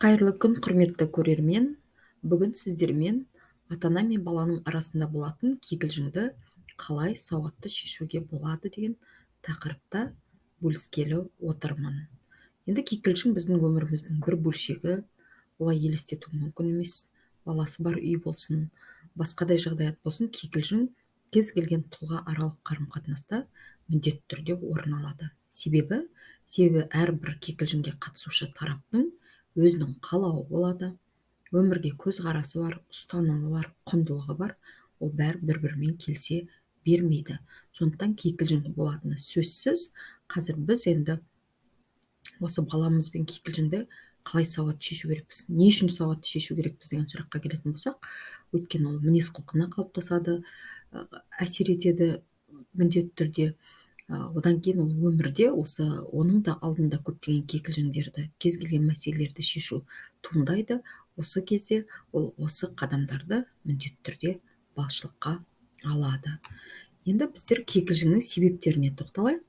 Қайырлы күн, құрметті көрермен! Бүгін сіздермен ата-ана мен баланың арасында болатын кикілжіңді қалай сауатты шешуге болады деген тақырыпта бөліскелі отырмын. Енді кикілжің біздің өміріміздің бір бөлшегі, олай елестету мүмкін емес. Баласы бар үй болсын, басқадай жағдаят болсын, кикілжің кез келген тұлға аралық қарым-қатынаста міндетті түрде орын алады. Себебі әрбір кикілжіңге қатысушы тараптың өзінің қалауы болады, өмірге көзқарасы бар, ұстанымы бар, құндылығы бар, ол бәрі бір-бірімен келісе бермейді. Сондықтан кикілжің болатыны сөзсіз. Қазір біз енді осы баламызбен кикілжіңді қалай сауатты шешу керекпіз, не үшін сауатты шешу керекпіз деген сұраққа келетін болсақ, өйткені ол мінез құлқына қалыптасады, әсер етеді міндетті түрде. Одан кейін ол өмірде осы оның да алдында көптеген кикілжіңдерді, кез келген мәселелерді шешу туындайды. Осы кезде ол осы қадамдарды міндетті түрде басшылыққа алады. Енді біздер кикілжіңнің себептеріне тоқталайық.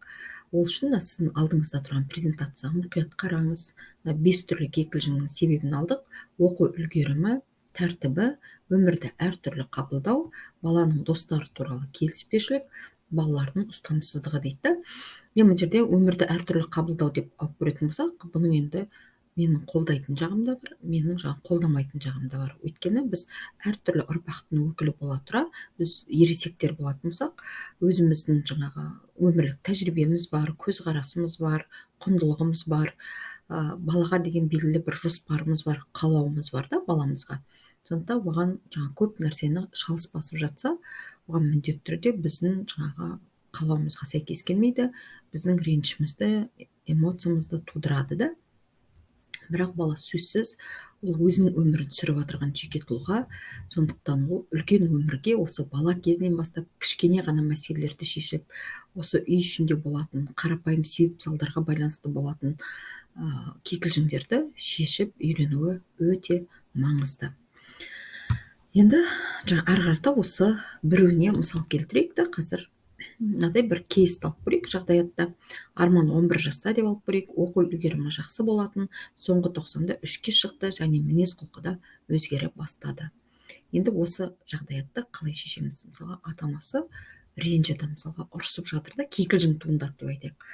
Ол үшін сіздің алдыңызда тұрған презентацияға мұқият қараңыз. Мына 5 түрлі кикілжіңнің себебін алдық. Оқу үлгерімі, тәртібі, өмірді әртүрлі қабылдау, баланың достары туралы келіспеушілік, балалардың ұстамсыздығы дейді да. Енді мына жерде өмірді әртүрлі қабылдау деп алып көретін болсақ, бұның енді менің қолдайтын жағым да бар, менің жаңағы қолдамайтын жағым да бар. Өйткені біз әртүрлі ұрпақтың өкілі бола тұра, біз ересектер болатын болсақ, өзіміздің жаңағы өмірлік тәжірибеміз бар, көзқарасымыз бар, құндылығымыз бар, балаға деген белгілі бір жоспарымыз бар, қалауымыз бар да баламызға. Сондықтан оған жаңа көп нәрсені шалыс басып жатса, оған міндетті түрде біздің жаңағы қалауымызға сәйкес келмейді, біздің ренішімізді, эмоциямызды тудырады да. Бірақ бала сөзсіз ол өзінің өмірін сүріп отырған жеке тұлға, сондықтан ол үлкен өмірге осы бала кезінен бастап кішкене ғана мәселелерді шешіп, осы үй ішінде болатын қарапайым себеп салдарға байланысты болатын кикілжіңдерді шешіп үйренуі өте маңызды. Енді жаңа ары қарата осы біреуіне мысал келтірейік та, қазір мынадай бір кейсті алып көрейік. Жағдаятта Арман 11 жаста деп алып көрейік. Оқу үлгерімі жақсы болатын, соңғы 90-да 3-ке шықты және мінез құлқы да өзгере бастады. Енді осы жағдаятты қалай шешеміз? Мысалға, ата-анасы ренжіді, мысалға, ұрысып жатыр да, кикілжің туындады деп айтайық.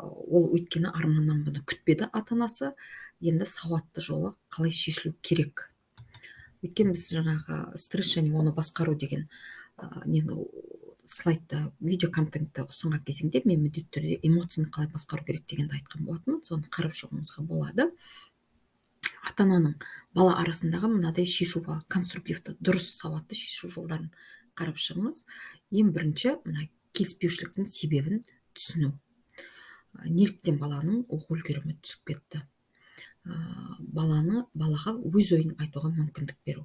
Ол өйткені Арманнан бұны күтпеді ата-анасы. Енді сауатты жолы қалай шешілу керек? Өйткені біз жаңағы стресс және оны басқару деген нені слайдта, видео контентті ұсынған кезеңде мен міндетті түрде эмоцияны қалай басқару керек дегенді айтқан болатынмын. Соны қарап шығуыңызға болады. Ата-ананың бала арасындағы мынадай шешу, конструктивті, дұрыс, сауатты шешу жолдарын қарап шығыңыз. Ең бірінші мына келіспеушіліктің себебін түсіну. Неліктен баланың оқу үлгерімі түсіп кетті? Балаға өз ойын айтуға мүмкіндік беру.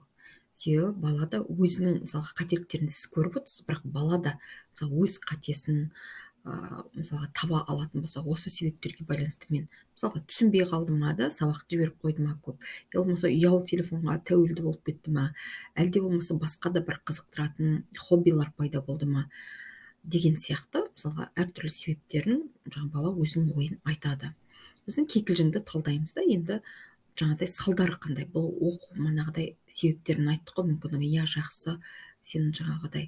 Себебі бала да өзінің мысалға қателіктерін сіз көріп отырсыз, бірақ бала да мысалы өз қатесін мысалға таба алатын болса, осы себептерге байланысты мен мысалға түсінбей қалдым ма да, сабақты жіберіп қойды ма көп, я болмаса ұялы телефонға тәуелді болып кетті ма, әлде болмаса басқа да бір қызықтыратын хоббилар пайда болды ма деген сияқты, мысалға әртүрлі себептерін жаңа бала өзінің ойын айтады. Сосын кикілжіңді талдаймыз да, енді жаңағыдай салдары қандай, бұл оқу манағыдай себептерін айттық қой, мүмкін иә жақсы, сен жаңағыдай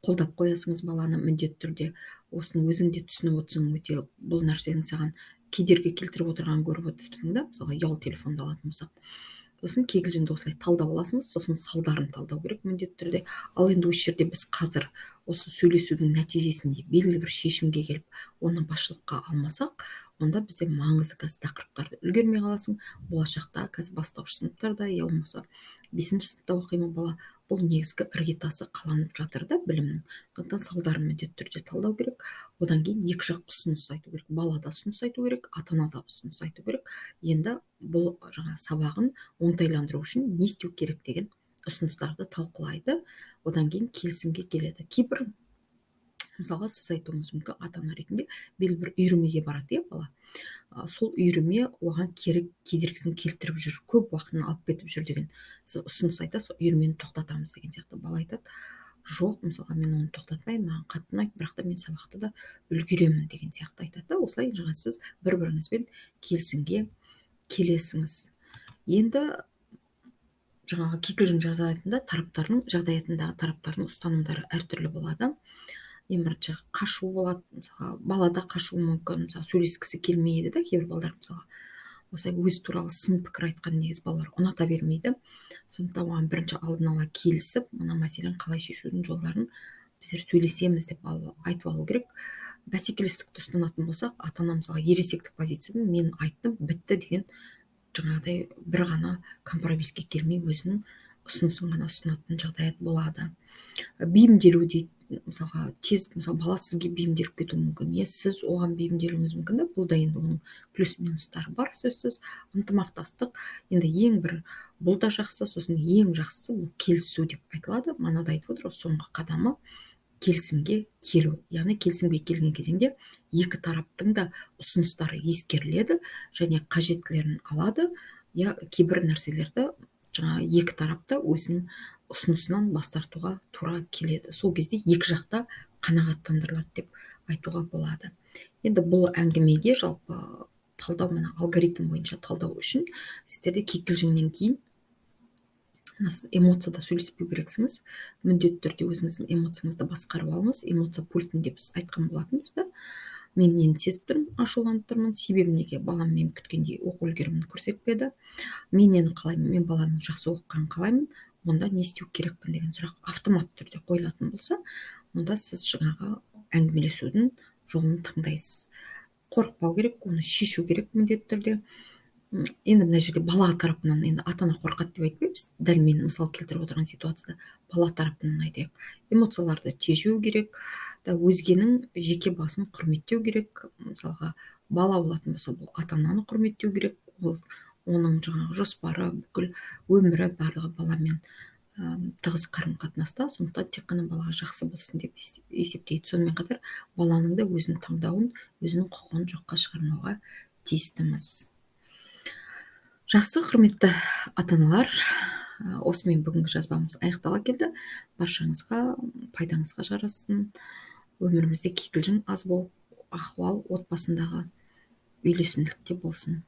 қолдап қоясыңыз баланы міндетті түрде, осыны өзің де түсініп отырсың, өте бұл нәрсенің саған кедергі келтіріп отырғанын көріп отырсың да, мысалға ұялы телефонды алатын болсақ. Сосын кикілжіңді осылай талдап аласыңыз, сосын салдарын талдау керек міндетті түрде. Ал енді осы жерде біз қазір осы сөйлесудің нәтижесінде белгілі бір шешімге келіп, оны басшылыққа алмасақ, онда бізде маңызды қазір тақырыптарды үлгермей қаласың. Болашақта қазір бастауыш сыныптарда, я болмаса 5-ші сыныпта оқи ма бала, бұл негізгі іргетасы қаланып жатыр да білімнің. Сондықтан салдарын міндетті түрде талдау керек. Одан кейін екі жақ ұсыныс айту керек. Бала да ұсыныс айту керек, ата-ана да ұсыныс айту керек. Енді бұл жаңа сабағын оңтайландыру үшін не істеу керек деген ұсыныстарды талқылайды. Одан кейін келісімге келеді. Кейбір мысалға сіз айтуыңыз мүмкін, ата-ана ретінде белгілі бір үйірмеге барады, иә, бала. Сол үйірме оған кері кедергісін келтіріп жүр, көп уақытын алып кетіп жүр деген сіз ұсыныс айтасыз, үйірмені тоқтатамыз деген сияқты. Бала айтады, жоқ, мысалға мен оны тоқтатпаймын, маған қатты ұнайды, бірақ та мен сабақты да үлгеремін деген сияқты айтады да. Осылай жаңа сіз бір-біріңізбен келісімге келесіңіз. Енді жаңағы кикілжің жағдаятындағы тараптардың ұстанымдары әртүрлі болады. Ең бірінші қашу болады, мысалға бала да қашуы мүмкін, мысалы сөйлескісі келмейді да кейбір балалар, мысалға осылай өзі туралы сын пікір айтқан негізі балалар ұната бермейді. Сондықтан оған бірінші алдын ала келісіп, мына мәселені қалай шешудің жолдарын біздер сөйлесеміз деп айтып алу керек. Бәсекелестікті ұстанатын болсақ, ата-ана мысалға ересектік позициядан мен айттым, бітті деген жаңағыдай бір ғана компромисске келмей өзінің ұсынысын ғана ұсынатын жағдаят болады. Бейімделу дейді, мысалға тез, мысалы бала сізге бейімделіп кетуі мүмкін, не сіз оған бейімделуіңіз мүмкін да, бұл да енді оның плюс минустары бар сөзсіз. Ынтымақтастық енді ең бір бұл да жақсы, сосын ең жақсысы бұл келісу деп айтылады. Манада айтып отыр, соңғы қадамы келісімге келу. Яғни келісімге келген кезеңде екі тараптың да ұсыныстары ескеріледі және қажеттілерін алады. Я кейбір нәрселерді жаңа екі тарап та өзінің ұсынысынан бас тартуға тура келеді. Сол кезде екі жақта қанағаттандырылады деп айтуға болады. Енді бұл әңгімеге жалпы талдау, мына алгоритм бойынша талдау үшін сіздерде кикілжіңнен кейін эмоцияда сөйлеспеу керексіңіз. Міндетті түрде өзіңіздің эмоцияңызды басқарып алыңыз. Эмоция пультінде біз айтқан болатынбыз да. Мен нені сезіп тұрмын, ашуланып тұрмын, себебі неге балам мен күткендей оқу үлгерімін көрсетпеді, мен нені қалаймын, мен баламның жақсы оқығанын қалаймын, онда не істеу керекпін деген сұрақ автоматты түрде қойылатын болса, онда сіз жаңағы әңгімелесудің жолын таңдайсыз. Қорықпау керек, оны шешу керек міндетті түрде. Енді мына жерде бала тарапынан, енді ата-ана қорқады деп айтпаймыз, дәл мен мысал келтіріп отырған ситуацияда бала тарапынан айтайық. Эмоцияларды тежеу керек, да, өзгенің жеке басын құрметтеу керек. Мысалға бала болатын болса, бұл ата-ананы құрметтеу керек, ол оның жаңағы жоспары, бүкіл өмірі барлығы баламен тығыз қарым-қатынаста, сондықтан тек қана балаға жақсы болсын деп есептейді. Сонымен қатар баланың да өзінің таңдауын, өзінің құқығын жоққа шығармауға тиістіміз. Жақсы, құрметті ата-аналар, осымен бүгінгі жазбамыз аяқтала келді. Баршаңызға пайдаңызға жарасын. Өмірімізде кикілжің аз болып, ахуал отбасындағы үйлесімділікте болсын.